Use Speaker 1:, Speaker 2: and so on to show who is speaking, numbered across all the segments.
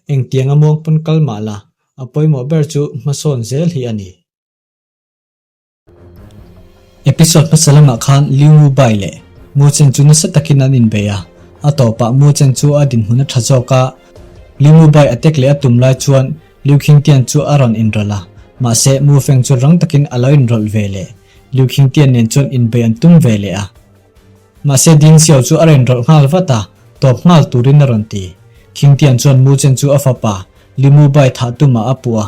Speaker 1: Engtianga muang pawn kal mah la, a pawimawh ber chu hmasawn zel hi a ni. Episode hmasa lamah khan Liu Mu Bai leh Mu Chen chu nasa takin an inbei a, a tawpah Mu Chen chu a dinhmun a tha zawk a, Liu Mu Bai a tek leh a tum lai chuan Liu Qingtian chu a rawn inrawlh a, mahse Mu Feng chu rang takin a lo inrawlh ve leh. Liu Qingtian nen chuan inbei an tum ve leh a. Mahse Ding Xiao chu a rawn rawlh nghal vat a, tawp nghal turin a rawn ti. Qingtian chuan Mu Chen chu a fapa Liu Mu Bai thah tumah a puh a,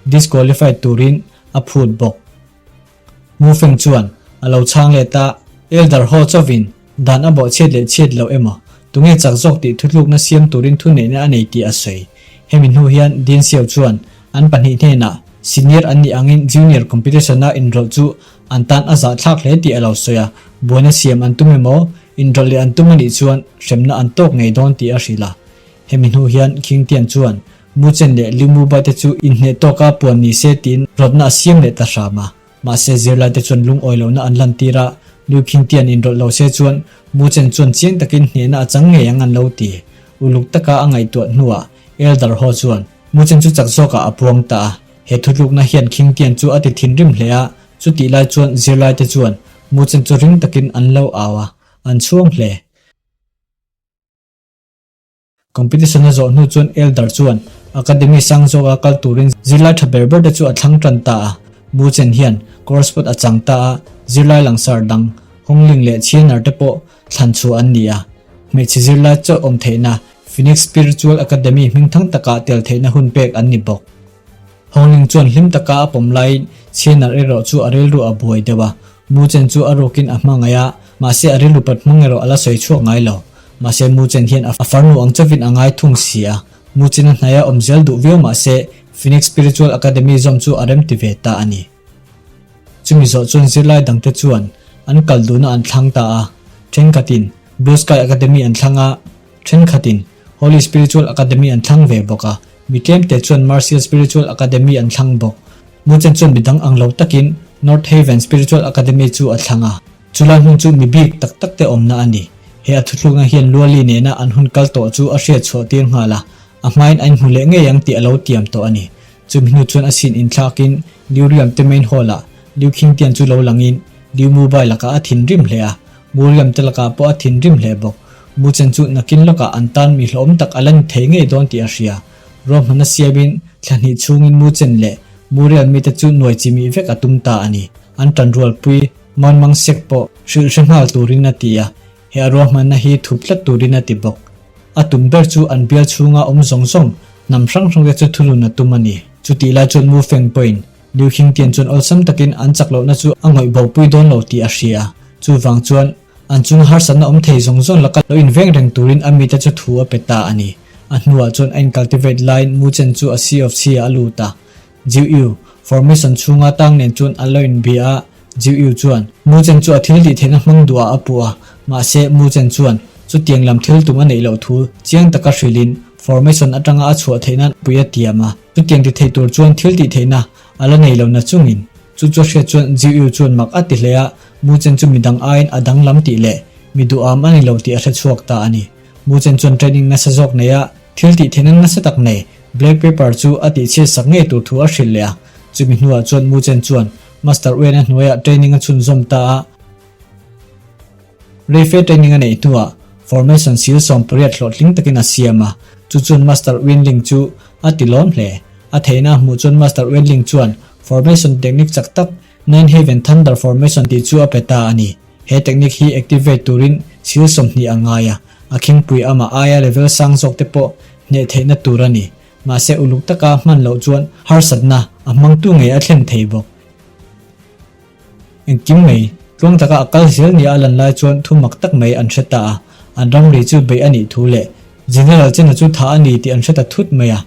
Speaker 1: disqualified turin a phut bawk. Mu Feng chuan a lo chhang let a, Elder Ho chauhin dan a bawh chhiat leh chhiat loh emaw, tunge chak zawk tih thutlukna siam turin thuneihna a nei tih a sawi. Hemi hnu hian Dean Xiao chuan an pahnih hnenah senior an nih angin junior competition-a inrawlh chu an tan a zahthlak hle tih a lo sawi a, buaina siam an tum emaw, inrawlh leh an tum a nih chuan hremna an tawk ngei dawn tih a hrilh a. Hemi hnu hian Khingtian chuan Mu Chen leh Liu Mu Bai te chu inhneh tawka puan ni se tiin rawtna a siam leh ta hram a. Mahse zirlai te chuan lungawi lohna an lantir a, Liu Khingtian inrawlh lo se chuan Mu Chen chuan chiang takin hnehna a chang ngei ang an lo ti. Uluk taka a ngaihtuah hnuah Elder Ho chuan Mu Chen chu chak zawkah a puang ta a. He thutlukna hian Khingtian chu a ti thinrim hle a, chutih lai chuan zirlai te chuan Mu Chen chu ring takin an lo au a, an chhuang hle. Competition a zawh hnu chuan Elder chuan Academy sang zawka kal turin zirlai tha ber ber te chu a thlang tan ta a. Mu Chen hian course pawt a chang ta a, zirlai langsar dang, Hongling leh Chhianar te pawh thlan chhuah an ni a. Hmeichhe zirlai chauh awm theihna Phoenix Spiritual Academy hmingthang takah tel theihna hun pek an ni bawk. Hongling chuan hlim taka a pawm laiin Chhianar erawh chu a rilru a buai deuh a, Mu Chen chu a rukin a hmangaih a, mahse a rilru pat hmang erawh a la sawi chhuak ngai lo. Mahse Mu Chen hian a farnu ang chauhin a ngai thung si a, Mu Chen a hnaia awm zel duh viau mahse Phoenix Spiritual Academy zawm chu a rem ti ve ta a ni. Chumi zawh chuan zirlai dangte chuan an kal duhna an thlang ta a, thenkhatin Blue Sky Academy an thlang a, thenkhatin Holy Spiritual Academy an thlang ve bawk a, mi tlemte chuan Martial Spiritual Academy an thlang bawk. Mu Chen chuan midang ang lo takin North Haven Spiritual Academy chu a thlang a, chulai hmun chu mi bik tak tak te awmna a ni. He a thuthlukna hian Luali nena an hun kal tawh chu a hriat chhuah tir nghal a, a hmain a inhmu leh ngei ang tih a lo tiam tawh a ni. Chumi hnu chuan a sin inthlakin Liu Riam te main hall ah Liu Khingtian chu lo langin Liu Mubai lakah a thinrim hle a, Mu Riam te lakah pawh a thinrim hle bawk. Mu Chen chu nakin lawkah an tan mi hlawhawm tak a la ni thei ngei dawn tih a hria. Ruahmanna siamin thla hnih chhungin Mu Chen leh Mu Riam mite chu nuai chi mih vek a tum ta a ni. An tanrualpui Mon Mang Sek pawh hrilh hre nghal turin a ti a, he a ruahmanna hi thup tlat turin a ti bawk. A tum ber chu an bial chhunga awm zawng zawng hnam hrang hrangte chu thunun a tum a ni. Chutih lai chuan Mu Feng pawhin Liu Khingtian chuan awlsam takin an chak lohna chu a ngawih bopui dawn lo tih a hria. Chuvang chuan an chunga harsatna awm thei zawng zawng laka lo inveng reng turin a mite chu thu a pe ta a ni. A hnuah chuan a incultivate laiin Mu Chen chu a Sea of Chi ah a lut a. Jiu Yu, formation chhunga tang nen chuan a lo inbia a, Jiu Yu chuan Mu Chen chu a thil tih theihna hmang duhah a puh a, mahse Mu Chen chuan chutiang lam thil tum a neih loh thu chiang taka hrilhin formation atanga a chhuah theih nan pui a tiam a, chutiang ti thei tur chuan thil tih theihna a la nei lo na chungin chu chu a hriat chuan Jiu Yu chuan mak a ti hle a, Mu Chen chu midang aiin a danglam tih leh mi duham a ni lo tih a hre chhuak ta a ni. Mu Chen chuan training nasa zawk nei a, thil tih theihna nasa tak nei Black Pepper chu a tihchhiat sak ngei tur thu a hrilh leh a, chumi hnuah chuan Mu Chen chuan Master Wen a hnuaiah training a chhunzawm ta a. Reife training a neih hnuah formation sil 80 hlawhtling takin a siam a, chu chuan Master Wen Ling chu a ti lawm hle. A theihna a hmuh chuan Master Wen Ling chuan formation technique chak tak Nine Heaven Thunder Formation tih chu a pe ta a ni. He technique hi activate turin sil 20 a ngai a, a khingpui amah aia level sang zawk te pawh hneh theihna tur a ni. Mahse uluk taka hman loh chuan harsatna a hmangtu ngei a thlen thei bawk. Engkim mai, tluang taka a kal zel nia a lan lai chuan thu mak tak mai an hre ta a, an ramri chu beih a nih thu leh General Chena chu tha a ni tih an hre ta thut mai a.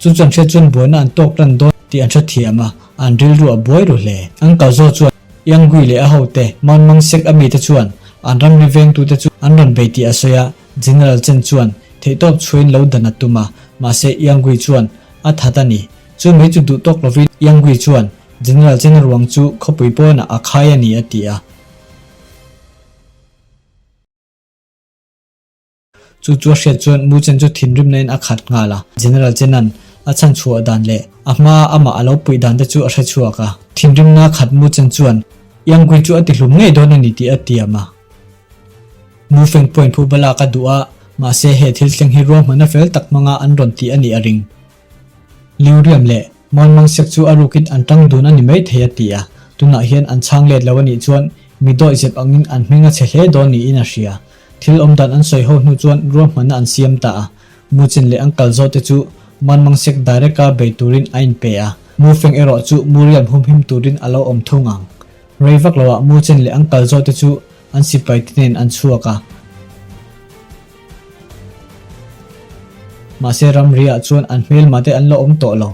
Speaker 1: Chu chuan hriat chuan buaina an tawk tan dawn tih an hre thiam a, an rilru a buai ru hle. An kal zawh chuan Iangui leh a hote, Mount Mangsek a mite chuan an ramri vengtute chu an rawn bei tih a sawi a, General Chen chuan theihtawp chhuain lo dan a tum a, mahse Iangui chuan a that a ni. Chu mai chu duh tawk lovin Iangui chuan General Chen a ruang chu khawpui pawnah a khai a ni a ti a. Chu chu a hriat chuan Mu Chen chu thinrimna in a khat nghal a. General Chen-a'n a chhan chhuah dan leh a hmaa amah a lo puih dan te chu a hre chhuak a. Thinrimna khat Mu Chen chuan Yang Gui chu a ti hlum ngei dawn a ni tih a tiam a. Mu Feng pawhin phuba lak a duh a, mahse he thil thleng hi ruahmanna fel tak hmanga an rawn tih a nih a ring. Liu Riam leh Mawn Mangsiak chu a rukin an tang dun a ni mai thei a ti a, tunah hian an chhang let lo a nih chuan mi dawih zep angin an hming a chhe hle dawn niin a hria. Thil awm dan an sawi ho hnu chuan ruahmanna an siam ta a, Mu Chin leh an kal zawh te chu Mawn Mangsiak direct a bei turin a inpe a, Mu Feng erawh chu Mu Riam humhim turin a lo awm thung ang. Rei vak loah Mu Chin leh an kal zawh te chu an sipai te nen an chhuak a. Mahse ramri ah chuan an hmelma te an la awm tawh lo.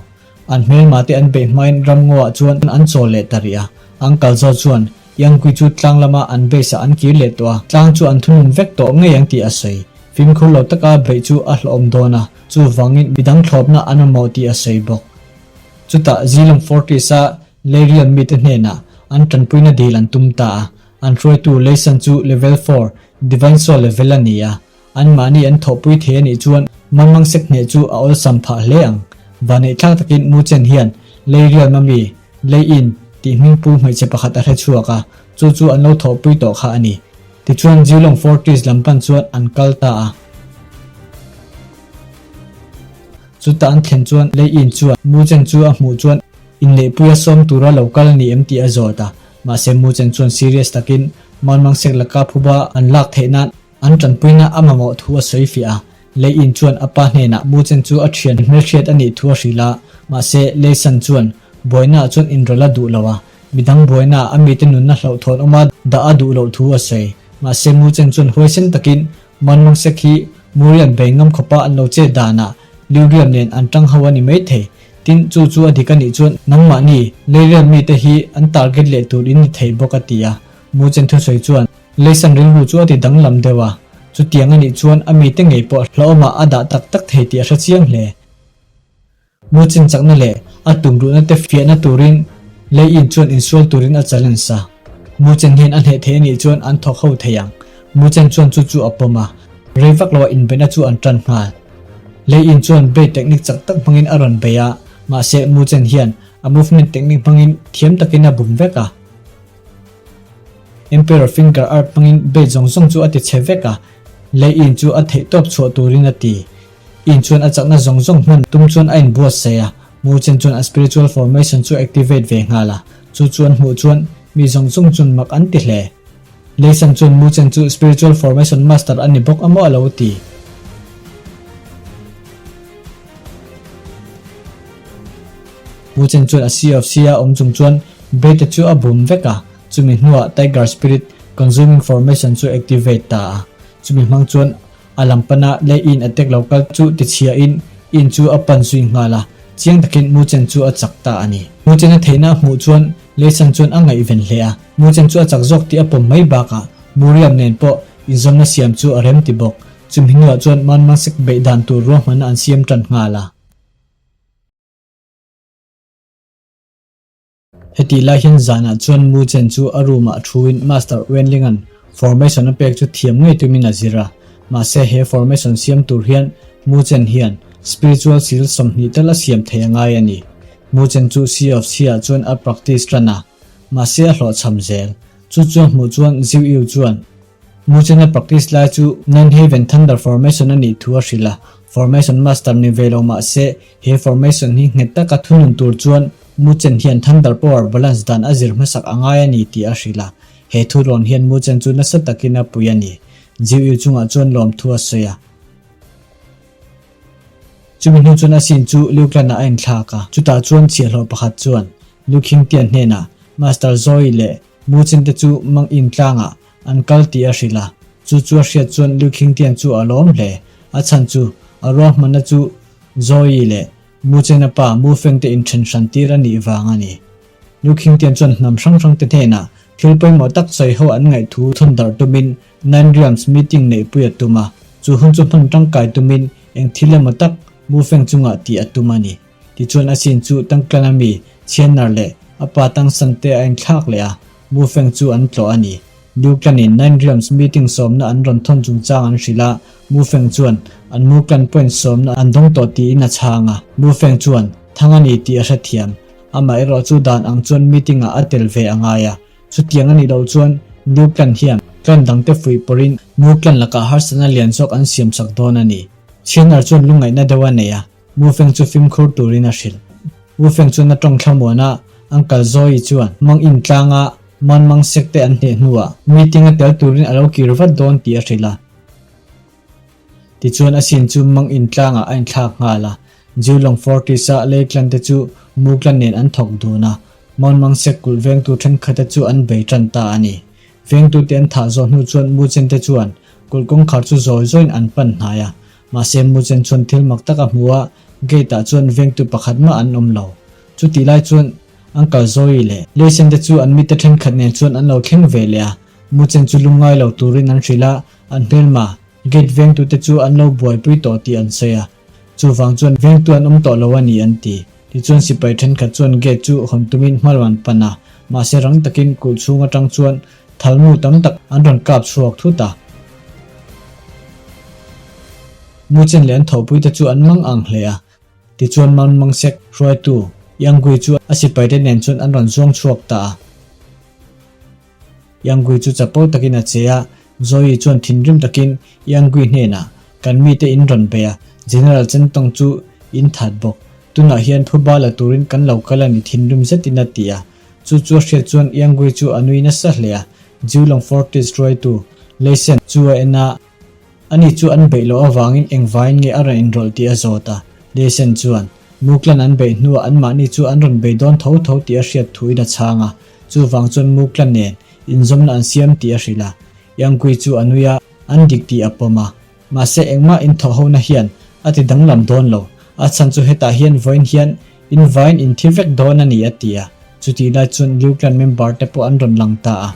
Speaker 1: An hmelma te an beih hmain ramngaw ah chuan an chawl leh ta rih a. An kal zawh chuan Yangkui chu tlang lama an base ah an kir leh tawh a, tlang chu an thunun vek tawh ngei ang tih a sawi. Fimkhur lo taka beih chu a hlawhawm dawn a, chuvangin midang thlawpna an mamawh tih a sawi bawk. Chutah Zilong Fortress a Leirian mite hnenah an tanpuina dil an tum ta a, An hruaitu Leisan chu Level 4, Divine Soul level a ni a, anmahni an thawhpui thei a nih chuan Manmang sek hneh chu a awlsam phah hle ang. Vaneihthlak takin Mu Chen hian Lei Rial Mami, Lei In, tih hmingpu hmeichhe pakhat a hre chhuak a, chu chu an lo thawhpui tawh kha a ni. Tichuan Jiulong Fortress lam pan chuan an kal ta a. Chuta an thlen chuan Lei In chuan Mu Chen chu a hmuh chuan inneihpuia sawm tura lo kal a ni em tih a zawt a. Mahse Mu Chen chuan serious takin Manmang Sek laka phuba an lak theih nan an tanpuina a mamawh thu a sawi fiah a. Lei In chuan a pa hnenah Mu Chen chu a thian hmelhriat a nih thu a hrilh a, mahse Lei San chuan buainaah chuan inrawlh a duh lo a, midang buainaah a mite nunna hlauhthawn awma dah a duh loh thu a sawi. Mahse Mu Chen chuan huaisen takin Manmang Sek hi Murian bei ngam khawpa an lo chet danah Liu Riam nen an tang ho a ni maithei. Tin, chu chu a dik a nih chuan nangmahni Leirian mite hi an target leh tur in ni thei bawk a ti a. Mu Chen thusawi chuan Leisan rilru chu a ti danglam deuh a, chutiang a nih chuan a mite ngei pawh hlauhawmah a dah tak tak thei tih a hre chiang hle. Mu Chen chakna leh a tumruhna te fiahna turin Lei In chuan insual turin a challenge a. Mu Chen hian a hneh thei a nih chuan an thawk ho thei ang. Mu Chen chuan chu chu a pawm a, rei vak loah inbeihna chu an tan nghal. Lei In chuan bei technique chak tak hmangin a rawn bei a, mahse Mu Chen hian a movement technique hmangin thiam takin a bum vek a. Emperor Finger Art hmangin bei zawng zawng chu a ti chhe vek a, Lei In chu a theihtawp chhuah turin a ti. In chuan a chakna zawng zawng hman tum chuan a inbuatsaih a, Mu Chen chuan a spiritual formation chu activate ve nghal a, chu chu an hmuh chuan mi zawng zawng chuan mak an ti hle. Lei San chuan Mu Chen chu spiritual formation master a ni bawk a maw a lo ti. Mu Chen chuan a Sea of Sea a awm chung chuan Bete chu a bum vek a, chumi hnuah Tiger Spirit Consuming Formation chu activate ta a, chumi hmang chuan A lam pana lei in a tek lo kal chu tichhia in in chu a pan zui nghal a, chiang takin Mu Chen chu a chak ta a ni. Mu Chen a theihna a hmuh chuan Lei San chuan a ngaihven hle a, Mu Chen chu a chak zawk tih a pawm mai bakah Mu Riam nen pawh inzawmna siam chu a rem ti bawk. Chumi hnuah chuan Man Mansek beih dan tur ruahmanna an siam tan nghal a. Hetih lai hian zanah chuan Mu Chen chu a room ah thuin Master Wenlinga'n formation a pek chu thiam ngei tumin a zir a. Mahse he formation siam tur hian Mu Chen hian spiritual seal 20 tal a siam thei a ngai a ni. Mu Chen chu Sea of Sea ah chuan a practice tan a, mahse a hlawhchham zel. Chu chu a hmuh chuan Ziu Yu chuan Mu Chen a practice lai chu Nine Heaven Thunder formation a nih thu a hrilh a, formation master ni ve lo mahse He formation hi nghet taka thunun tur chuan Muchen hian thunder power balance dan a zir hmasak a ngai a ni tih a hrilh a, he thu rawn hian Muchen chu nasa takin a pui a ni. Jiu Yu chungah chuan lawmthu a sawi a. Chumi hnu chuan a sin chu Liu Clan-ah a inthlak a, chutah chuan chhiahhlawh pakhat chuan Liu Khingtian hnenah Master Zoe leh Muchen te chu Mang In tlangah an kal tih a hrilh a, chu chu a hriat chuan Liu Khingtian chu a lawm hle. A chhan chu a ruahmanna chu Zoe leh Mu Chena pa Mu Feng te inthen hran tir a nih vang a ni. Liu Khingtian chuan hnam hrang hrang te hnenah thil pawimawh tak sawi ho an ngaih thu thawn darh tumin Nine Realms meeting neihpui a tum a, chu hun chu hman tangkai tumin eng thil emaw tak Mu Feng chungah tih a tum a ni. Tichuan a sin chu Tangklan ami Chhiannar leh a pa Tangsan te a inthlak leh a, Mu Feng chu an tlawh a ni. Liu Clan-in Nine Realms meeting sawmna an rawn thawn chungchang an hrilh a, Mu Feng chuan an Mu Clan point sawmna an dawng tawh tiin a chhang a. Mu Feng chuan thang a ni tih a hrethiam. Amaherawh chu dan ang chuan meeting-ah a tel ve a ngai a. Chutiang a nih loh chuan Liu Clan hian clan dangte fuih pawrhin Mu Clan lakah harsatna lian zawk an siamsak dawn a ni. Chhianar chuan lungngaihna deuh a nei a. Mu Feng chu fimkhur turin a hrilh. Mu Feng chuan a tawng thlamuan a, Uncle Zoe chuan mang in tlanga man mang sek te an hneh hnuah meeting a tel turin a lo kir vat dawn tih a hrilh a. Tichuan a sin chu mang in tlangah a inthlak nghal a. Jiulong Fortress a lei clan te chu Mu clan nen an thawk dun a, Mount Mang Sek kulh vengtu thenkhat te chu an bei tan ta a ni. Vengtute an thah zawh hnu chuan Mu Chen te chuan kulh kawngkhar chu zawi zawiin an pan hnai a. Mahse Mu Chen chuan thil mak tak a hmu a, gate ah chuan vengtu pakhat mah an awm lo. Chutih lai chuan Uncle Zoe leh Lei Sen te chu an mite thenkhat nen chuan an lo thleng ve leh a, Mu Chen chu lungngai lo turin an hrilh a, an hmelma gate vengtute chu an lo buaipui tawh tih an sawi a. Chuvang chuan vengtu an awm tawh lo a ni an ti. Tichuan sipai thenkhat chuan gate chu hawn tumin hma an pan a, mahse rang takin kulh chhung atang chuan thalmu tam tak an rawn kap chhuak thut a. Muchen leh an thawhpuite chu an mang ang hle a, tichuan Mount Mangsek hruaitu Yang Gui chu a sipaite nen chuan an rawn zuang chhuak ta a. Yang Gui chu chapo takin a che a, Zoe chuan thinrim takin Yang Gui hnenah, Kan mite in rawn bei a, General Chen Tong chu in that bawk. Tunah hian phuba la turin kan lo kal a ni thinrim zetin a ti a. Chu chu a hriat chuan Yang Gui chu a nui nasa hle a, Jiulong Fortress hruaitu Lei Sen chu a en a, Ani chu an beih loh avangin engvain nge a rawn inrawlh tih a zawt a. Lei Sen chuan, Muklan an beih hnuah anmahni chu an rawn bei dawn tho tho tih a hriat thuin a chhang a. Chuvang chuan Muklan nen inzawmna an siam tih a hrilh a. Yangkui chu a nui a, an dik tih a pawm a. Mahse engmah inthawhhona hian a ti danglam dawn lo. A chhan chu hetah hian vawiin hian invain inthi vek dawn a ni a ti a. Chutih lai chuan Liu Clan member te pawh an rawn lang ta a.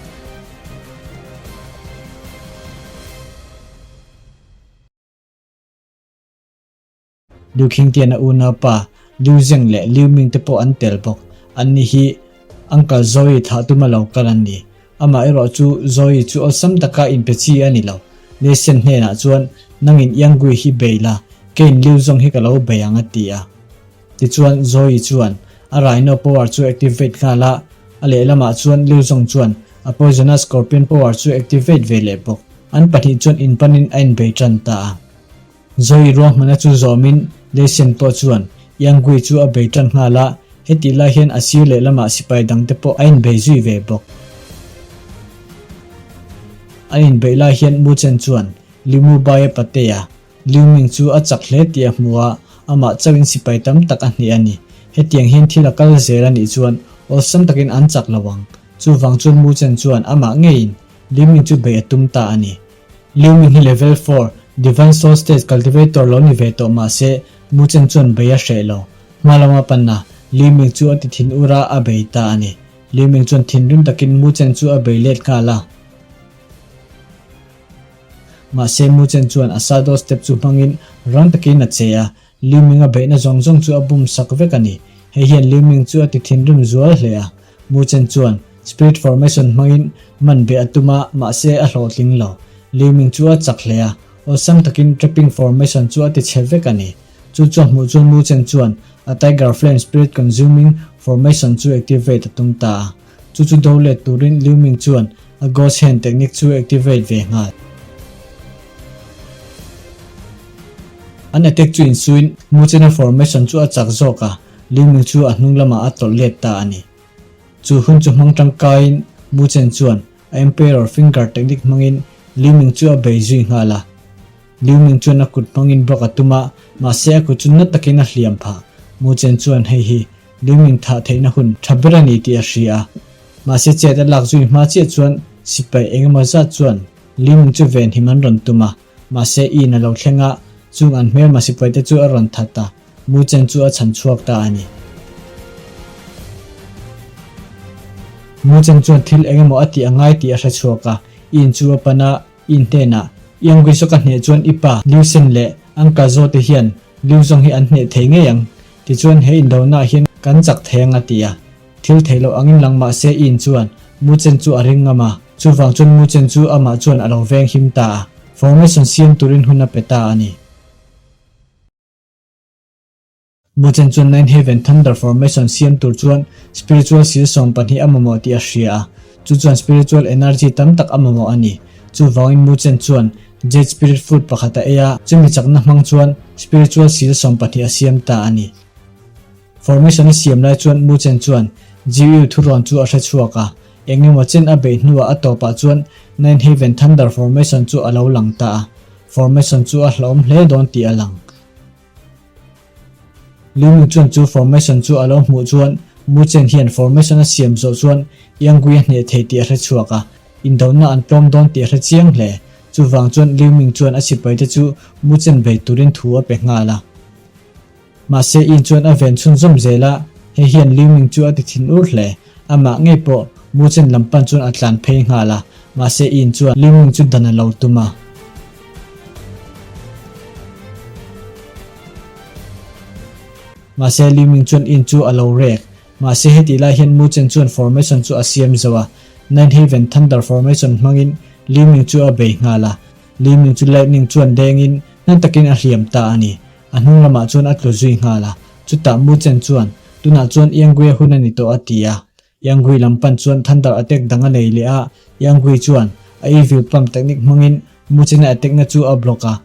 Speaker 1: Liu Khingtian a unaupa Liu Zheng leh Liu Ming te pawh an tel bawk. Anni hi Uncle Zoe thah tuma lo kal an ni. Amah erawh chu Zoe chu awlsam taka inpe chi a ni lo. Lei Sen hnenah chuan, Nangin Yang Gui hi bei la, keiin Liu Zhong hi ka lo bei ang a ti a. Tichuan Zoe chuan a Rhino power chu activate nghal a, a lehlamah chuan Liu Zhong chuan a Poisonous Scorpion power chu activate ve leh bawk. An pahnih chuan inpanin a inbei tan ta a. Zoe ruahmana chu zawmin Leisen pawh chuan Yang Gui chu a bei tan nghal a, hetih lai hian a sir lehlamah sipai dangte pawh a inbei zui ve bawk. An inbeih lai hian Mu Chen chuan Liu Mu Baia patea Liu Ming chu a chak hle tih a hmu a, amah chauhin sipai tam tak a hneh a ni. Hetiang hian thil a kal zel a nih chuan awlsam takin an chak lo ang. Chuvang chuan Mu Chen chuan amah ngeiin Liu Ming chu beih a tum ta a ni. Liu Ming hi Level 4, Divine Soul Stage Cultivator lo ni ve tawh mah se, Mu Chen chuan bei a hreh lo. Hma lama panna, Liu Ming chu a ti thin ur a, a bei ta a ni. Liu Ming chuan thinrim takin Mu Chen chu a bei let nghal a. Mahse, Mu Chen chuan a Shadow Step chu hmangin rang takin a che a, Liu Ming a beihna zawng zawng chu a bum sak vek a ni. Hei hian Liu Ming chu a ti thinrim zual hle a. Mu Chen chuan Spirit Formation hmangin man beh a tum a, mahse a hlawhtling lo. Liu Ming chu a chak hle a, awlsam takin Trapping Formation chu a ti chhe vek a ni. Chu chu a hmuh chuan Mu Chen chuan a Tiger Flame Spirit Consuming Formation chu activate a tum ta a. Chu chu do let turin Liu Ming chuan a Ghost Hand technique chu activate ve nghal. An attack chu insuin Mu Chen-a formation chu a chak zawk a, Liu Ming chu a hnung lamah a tawlh let ta a ni. Chu hun chu hmang tangkaiin Mu Chen chuan a Emperor Finger technique hmangin Liu Ming chu a bei zui nghal a. Liu Ming chuan a kut hmangin block a tum a, mahse a kut chu na takin a hliam phah. Mu Chen chuan hei hi Liu Ming thah theihna hun tha ber a ni tih a hria a. Mahse chet a lak zui hma chiah chuan sipai eng emaw zat chuan Liu Ming chu venhim an rawn tum a, mahse in a lo thleng a, chung an hmelma sipaite chu a rawn that a, Mu Chen chu a chhan chhuak ta a ni. Mu Chen chuan thil eng emaw a tih a ngai tih a hre chhuak a, in chu a pan a, in hnenah, Iang Gui Sawka hneh chuan i pa Liu Sen leh Uncle Zaw te hian Liu Zawng hi an hneh thei ngei ang, tichuan he indonaah hian kan chak thei ang a ti a. Thil theih loh angin lang mah se in chuan Mu Chen chu a ring ngam a. Chuvang chuan Mu Chen chu amah chuan a lo veng him ta a, formation siam turin hun a pe ta a ni. Mu Chen chuan Nine Heaven Thunder formation siam tur chuan spiritual seal 12 a mamawh tih a hria a, chu chuan spiritual energy tam tak a mamawh a ni. Chuvangin Mu Chen chuan Jade Spirit Fruit pakhat a ei a, chumi chakna hmang chuan spiritual seal 20 a siam ta a ni. Formation a siam lai chuan Mu Chen chuan GU thurawn chu a hre chhuak a, eng emaw chen a beih hnuah a tawpah chuan Nine Heaven Thunder formation chu a lo lang ta a, formation chu a hlauhawm hle dawn tih a lang. Liu chuan chu formation chu a lo hmuh chuan Mu Chen hian formation a siam zawh chuan Yang Gui a hneh thei tih a hre chhuak a, indona an tlawm dawn tih a hre chiang hle. Chuvang chuan Liu Ming chuan a sipaite chu Mu Chen bei turin thu a pe nghal a. Mahse in chuan a ven chhunzawm zel a, hei hian Liu Ming chu a ti thin ur hle. Amah ngei pawh Mu Chen lam pan chuan a tlan phei nghal a, mahse in chuan Liu Ming chu dan a lo tum a. Mahse Liu Ming chuan in chu a lo rek. Mahse hetih lai hian Mu Chen chuan formation chu a siam zo a, Nine Heaven Thunder formation hmangin Liu Ming chu a bei nghal a. Liu Ming chu lightning chuan dengin na takin a hliam ta a ni. A hnung lamah chuan a tlu zui nghal a, chutah Mu Chen chuan, Tunah chuan Yang Gui-a hun a ni tawh a ti a. Yang Gui lam pan chuan Thunder attack dang a nei leh a, Yang Gui chuan a evil plum technique hmangin Mu Chen-a attack na chu a block a.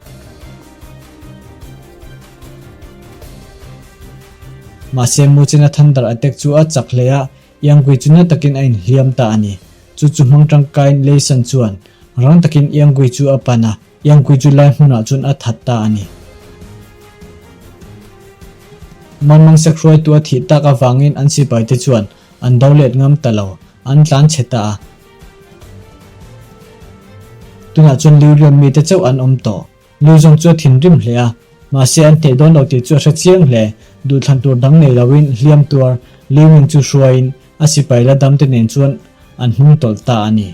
Speaker 1: Mahse Mu Chen-a Thunder attack chu a chak hle a, Yang Gui chu na takin a inhliam ta a ni. Chu chu hmang tangkaiin Lei San chuan rang takin Yang Gui chu a pan a, Iangpui chu lai hmunah chuan a that ta a ni. Manmang sek hruaitu a thih tak avangin an sipaite chuan an do let ngam ta lo, an tlan chhe ta a. Tunah chuan Liurian mite chauh an awm tawh. Liu zawng chu a thinrim hle a, mahse an hneh dawn lo tih chu a hre chiang hle. Duhthlan tur dang nei loin hliam tuar Liu Ming chu hruaiin a sipai la damte nen chuan an hnung tawlh ta a ni.